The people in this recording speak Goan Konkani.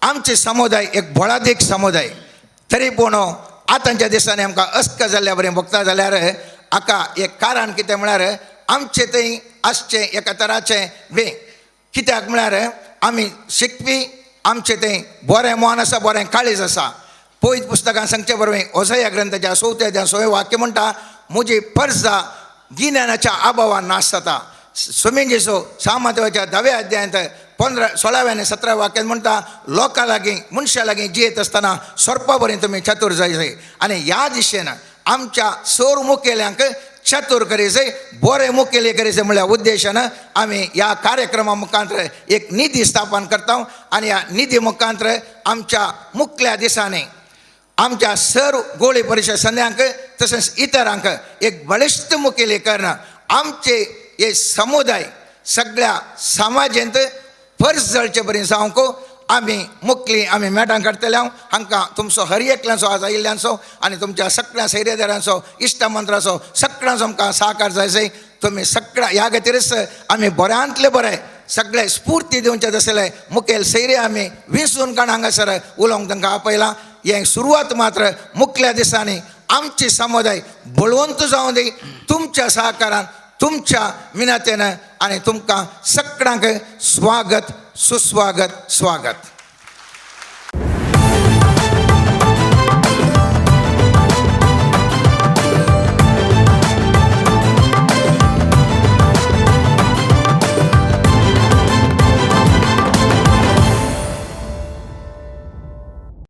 आमचे समुदाय एक बळादीक समुदाय, तरी पूण आतांच्या दिसांनी आमकां अस्क जाल्ल्या बरें भोगता जाल्यार हाका एक कारण कितें म्हळ्यार आमचे थंय आसचें एका तराचें वे. कित्याक म्हळ्यार आमी शिकपी, आमचें थंय बरें मन आसा, बरें काळीज आसा. पवित्र पुस्तकान सांगचे बरोबर ओसया ग्रंथाच्या चवथ्या अध्याय 6 वाक्य म्हणटा, म्हजी परजा गिन्यानाच्या अभावान नाश जाता. स्वामी जेजू सामत्वाच्या 10व्या अध्यायांत 15 16व्या आनी 17व्या वाक्यान म्हणटा, लोकां लागीं मनशां लागीं जियेत आसतना सोरपा बरें तुमी चतूर जाय जाय. आनी ह्या दिशेन आमच्या सोर मुखेल्यांक चतूर करी जाय, बरें मुखेली करी जाय म्हणल्यार उद्देशान आमी ह्या कार्यक्रमा मुखांतर एक निधी स्थापन करता. आनी ह्या निधी मुखांतर आमच्या मुखल्या दिसांनी आमच्या सर्व गोळी परिशद संद्यांक तशेंच इतरांक एक बळिश्ट मुखेली करून आमचे हे समुदाय सगळ्या समाजेंत फर्ज जळचे बरी जावंक आमी मुखली आमी मेटां काडटले. हांव हांकां तुमचो हर एकल्यांचो आज आयिल्ल्यांचो आनी तुमच्या सगळ्या सैरेदारांचो इश्टमंत्राचो सगळ्यांचो आमकां सहकार जाय जाय. तुमी सगळ्या ह्या खातीरच आमी बऱ्यांतले बरें सगळे स्फूर्ती दिवचे तसले मुखेल सैरे आमी विंचून काण हांगासर उलोवंक तांकां आपयलां. हें सुरवात मात्र मुखल्या दिसांनी आमची समुदाय बळवंत जावं दी तुमच्या सहकारान, तुमच्या मिनातेन. आनी तुमकां सगळ्यांक स्वागत, सुस्वागत, स्वागत.